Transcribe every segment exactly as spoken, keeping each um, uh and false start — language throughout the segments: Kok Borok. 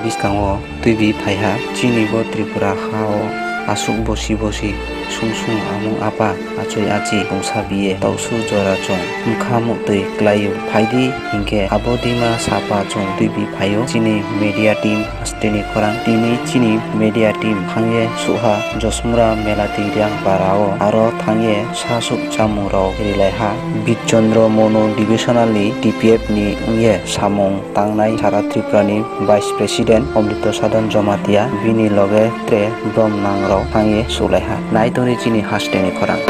Biskango twibi phaiha, chini bo Tripura ha o aswk bosi bosi sung sung amung apa achoi achi tongsa biye tausu jora chwng mkha muktwi klaio. Phaidi hinkhe abo dima sapa chwng twibi phaio. Chini media team hasteni khorang tini chini media team thangye suha Josmura Melati Riang para o aro thangye sasuk chamung rok rilaiha. Bit Chandra Monu divisional ni T P F ni wngye samung tangnai sara Tripura ni Vice President Amrita Sadan Jamatia bini loge tre brom nang rok thangye sulaiha. Nai tongni chini hasteni khorang.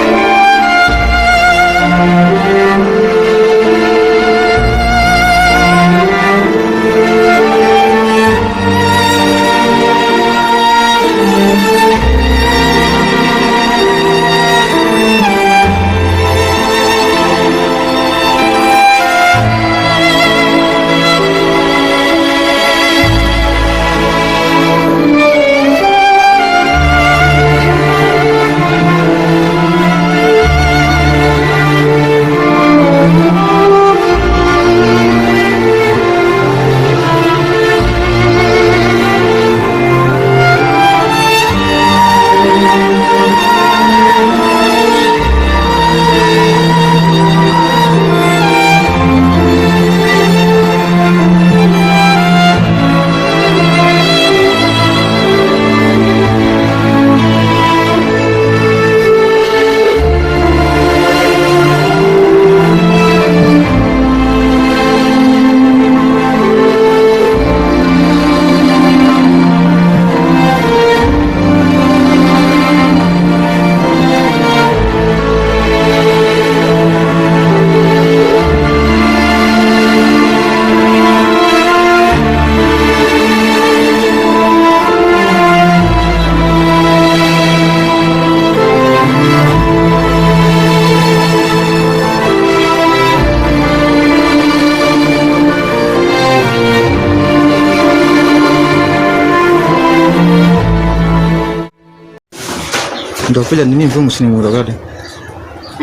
Dopila nini bumung sini mura gade.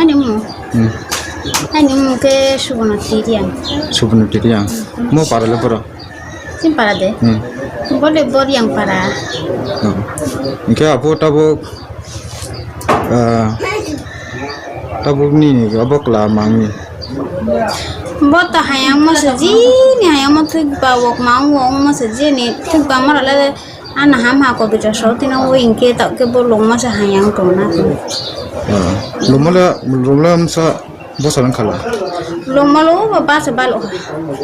Ani mu. Hmm. Ani mu ke Subono Tiriang. Subono Tiriang. Hmm. Mo para le boro. Sim para de. Hmm. Bole bor yang para. Hmm. Oke, apo tabo, ah, tabo nini abo kla mangni. Bo to hayang mo se ji ni hayang mo thik ba wok ma wok mo se ji ni thik ba mo le. Ano ham ha computer so tino o hinkhe ta khe bo longma se hayang tong na. Ah, lomole, lomole amsa bosa lang khala. Lomole o ba se balo ha.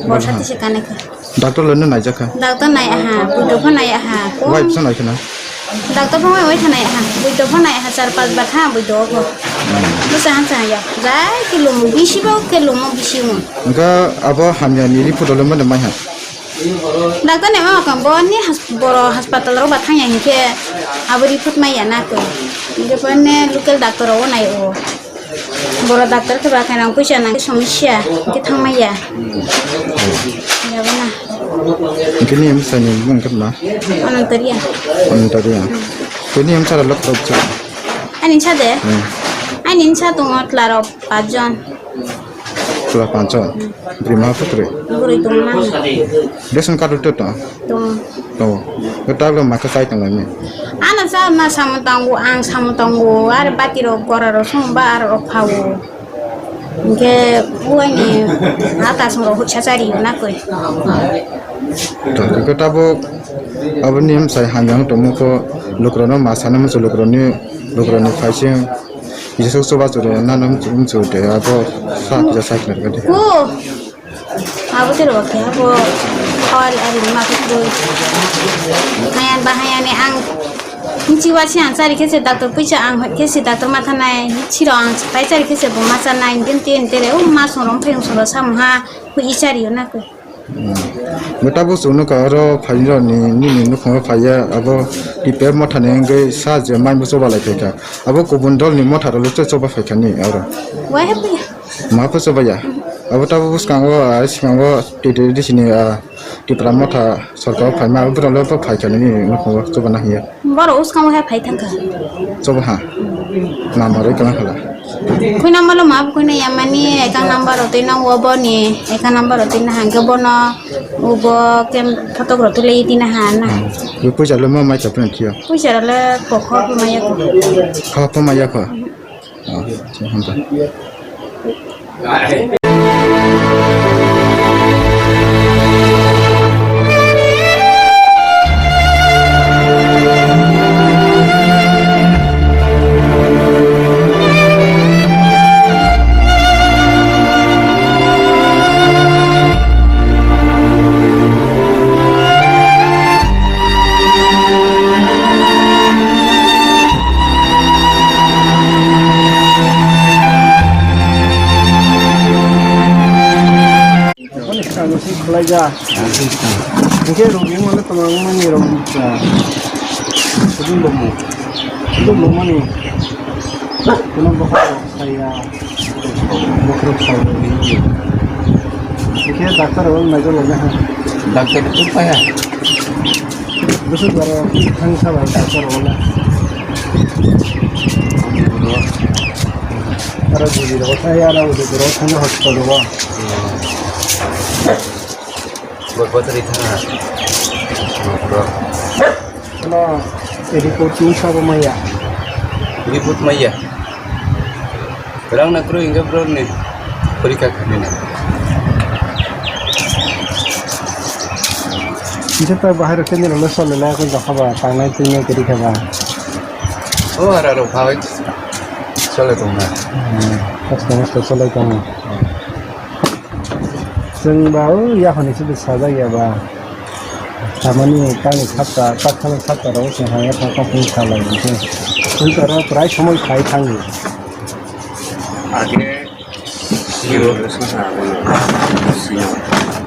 Borsa tise kane kha. Doctor lone naijak kha. Doctor nai aha, buido pha nai aha. Wai bsa nai khna. Doctor pha wai wai thanai aha, buido pha nai aha, char pas ba tha buido pha. Bosa han sa ya. Jai ke lomo bisi bo ke lomo bisi mo. Engka abo hamya ni report lomole mai ha. Doctor ni mama kang bo ni has-, boro hospital ro ba thang ya hinkhe abo report mai ya na koi. Hinkhe bo ne local doctor ro nai o. Boro doctor khe ba khe nang puisa nang somosya hinkhe thang mai ya. Ya bo na. Hinkhe ni msa ni bung khe ma? Anantaria. Anantaria. Khe ni msa ra lok tok cha. Ani sa de? Hmm. Ani sa tongo tla rok pach jon. Chwla pancho. Bwrwi ma phutrwi. Bwrwi tongma. Ration card rwtwi to? Tong. To. Ko tablo ma khe chai tong ni? Ano cha na samung tango, ang samung tango, ar bati rok gora rok song ba ar rok phawo. Hinkhe uaini ata song rok hutsa chari na koi. To ko tabo aboni msai hamya tongmo ko lukrano ma sana musu lukrani, lukrani phaising. Kisa sok soba chwrai nano mchu mchu de abo sa kisa sa kina kade. Ko. Abo tero ke abo hol ari ma ko. Hayan ba hayan ni ang. Nchi wa si ang sari kese doctor puisa ang hoi kese doctor ma thanai. Chiro ang pai sari kese bo ma sanai. Din tin tere o ma song rom phai song samha. Ko i sari yo na ko. Hmm. Meta bo chwngno ka oro phaini rok ni, nini nukhungo phaiya, abo T P F motha ni wngwi sa je mai bo choba lai phaikha. Abo kubun dol ni motha rok le choba phaikha ni oro. Wai hapya. Ma pho choba ya? Abo tabuk bwskango, ah, sikango T T D C ni, ah, Tipra Motha sorkar phaima, abo borok le bo phaikha nini nukhungo chubana hiya. Borok bwskango he phai thangkha. Chubaha. Number oi kalang khala. Khuina malo ma khuina yamani account number rotwi nang wo boni account number rotwi na hangke bono ubo kem photok rotwi le tina ha na. Hmm. Yo puisa le ma mai chapna thiya. Puisa le kokho maya ko. Kha pa maya ko. Ah, so hampa. Aboni swkang se khwlaijak. Hwnkhe rogwi mano twmang mani rok. Kudum lomo. Kudum lomani. Kuno bokha rok saya. Bokhorok sao. Hwnkhe doctor rok naijak laina ha. Doctor rok paiha. Bwswk jora thang sabai doctor rok na. Aro bujui rok saya aro bujui rok thang hospital rok. Bot bot ri thang ha. Bro. No, report twi sabo maya. Report maya. Rang na kru inga bro ni. Porikha khamina. Nje ta bahai rok tini rok le sole na ko jokha ba tangnai tini kiri kha ba. O ara rok phai. Sole tong na. Hmm, kosto kosto sole tong. Chwng ba o yakhani se sajak ya ba. Tamani tani sapta, takhani sapta rok chwng hai yakhani kokni salai hwnkhe. Chwng toro prai somoi phai thango. Age siro sasa abono sino.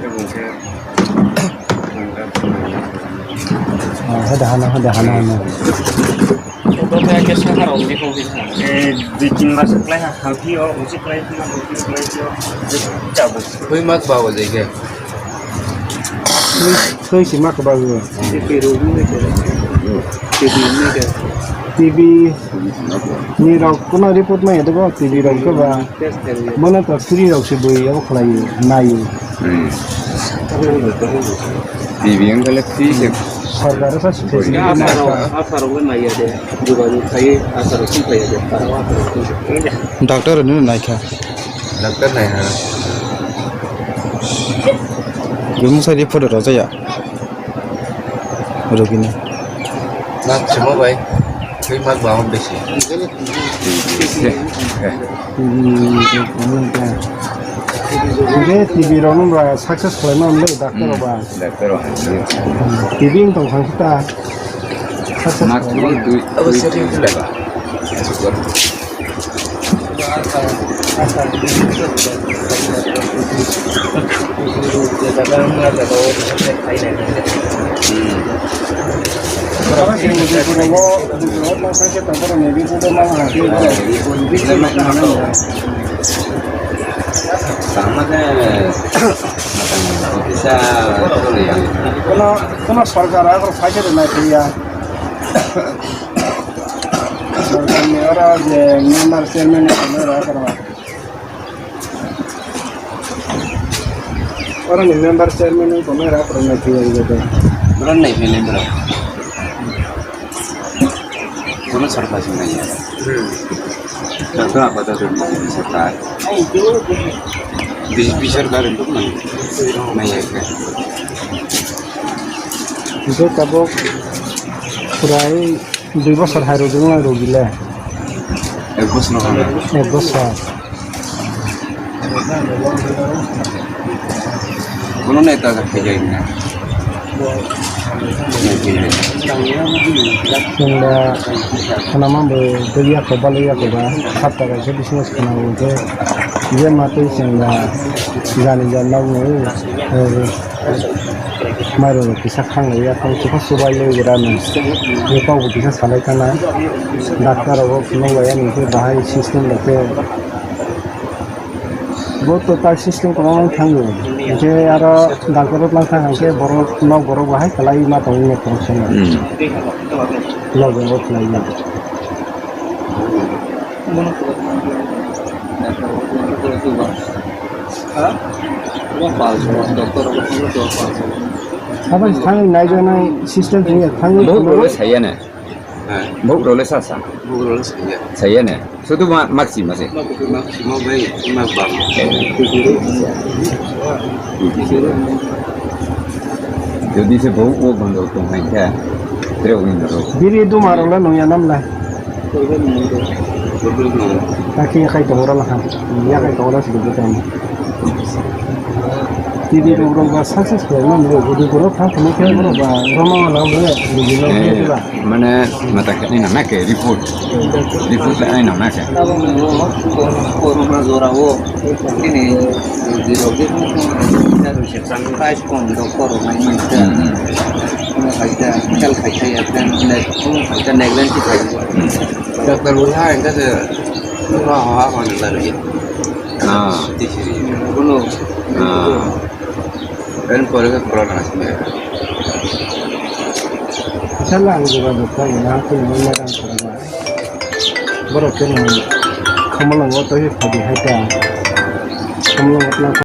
Hwnkhe Ah, hoda hana, hoda hana, hana. Obo khe khe sahar rok ni kok bisa. Eh, dui tin mas klai ha, hampi o, uji klai phi o, uji klai phi o, jabo. Twi mak ba o jai khe. Twi, twi si mak ba o. T V rok ni khe. T V ni khe. T V ni rok kono report mai do, T V rok khe ba. Bono to free rok se bui abo khlai naio. Hmm. T V wngkha le free se. Sarkar sa se. Asarok, asarok le naiya de. Jogajog khai asarok thum khai de. Doctor no naikha. Doctor naiha. Bumung sai report rok jaya. Rogini. Mak chuma bai. Twi mak ba hom besi. Hwnkhe T V rok no ba success khlaima hwnle doctor rok ba. Doctor rok hai. T V wng tong thang khe ta. Success khlaima. Abo setting khlai ba. Kono, kono sarkar abo phaisa rwnai phiya. Sarkarni oro je member chairman ni oro abo. Oro ni member chairman ni kono oro abo nai phiya. Oro nai phiya borok. Kono sarkar se nai ya. Doctor apa tu sarkar. B J P sarkar itu mana? Nai ya. Itu tabok prai Dui bosor hai rwdi wngna rwdi le. Ek bosor hai. Ek bosor. Bono neta khaijai na. Chwngba khwnama bo twi yakho balwi yakho ba sapta kaisa business khwnao hwnkhe je matwi chwngba jani jani nokni. Mairung kisa khanglaiya, tamo chikha chubailai gra nung. Bwkha bo kisa salai kana. Doctor rok phunuk laiya nung khe bahai system bai khe. Bo to ta system kwbangma wng thango. Hinkhe aro doctor rok lang thang hinkhe borok nok borok bahai kwlai ma tongwi ma tong sano. Hmm. Nok borok kwlai ma. Abo thangwi naijaknai system thangwi thangwi. Bo role sayana. Buk role sa sa. Buk role saya. Saya ne. Sudu ma maksi masi. Maksi ma bai ma ba. Jadi se buk o bando tong hai kha. Tre win ro. Biri duma role no ya nam la. Taki ya kai tong ro la ha. Ya kai tong ro si buk tong. T V rok rok ba success khlai mani rok, bwdwi borok thang thangwi khe borok ba romma wana bole bwdwi rok khe ba. Mane mata khe nang na khe report. Report khe nang na khe. Corona jora o ini bwdwi rok je price kom rok corona ni. Hmm, hmm. Kono kaisa khel khai khai ya kan ne kono kaisa negligence khai. Hmm. Doctor wngkha engkha se no ha ha ko ni lari. Ah. Tisiri. Kono. Ah. Ren pore ke corona asme. Sala ang juga buka ya, aku ni mana kan corona. Borok khe nang khamalwngo tei phadi hai ta. Khamalwngo tei